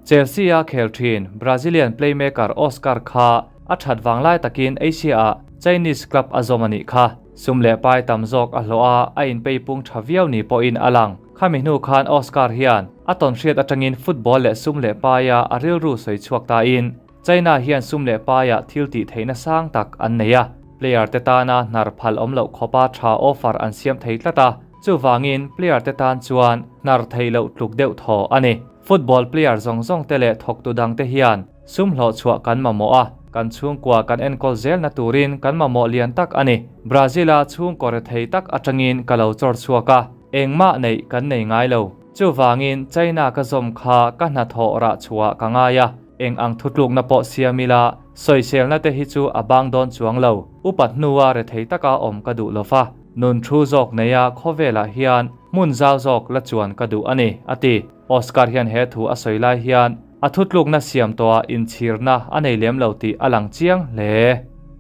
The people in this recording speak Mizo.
Chelsea-a khel thin Brazilian playmaker Oscar kha a that vanglai takin Asia-ah Chinese club a zawm a nih kha. Sum leh pai tam zawk a hlawh a, a inpeipung tha viau ni pawhin a lang. Khami hnu khan Oscar hian a tawnhriat atangin football leh sum leh paia a rilru sawi chhuak tain China hian sum leh paia thil tih theihna sang tak an nei a, player te tana hnar phal awm loh khawpa tha offer an siam thei tlat a, chuvangin player te tan chuan hnar theih loh tluk deuh thaw a ni. Football player zawng zawng te leh thawktu dang te hian sum hlawh chhuah kan mamawh a, kan chhungkua kan enkawl zelna turin kan mamawh lian tak a ni. Brazil-a chhungkaw rethei tak atangin ka lo chawr chhuak a, engmah neih kan nei ngai lo. Chuvangin China ka zawm kha ka hnathawh rah chhuah ka ngai a. Eng ang thutlukna pawh siam ila, sawiselna te hi chu a bang dawn chuang lo. Upat hnua rethei taka awm ka duh lo va, nun thu zawk neia khawvelah hian hmun zau zawk la chuan ka duh a ni, a ti. Oscar hian he thu a sawi lai hian a thutlukna siam tawhah inchhirna a nei lem lo tih a lang chiang hle.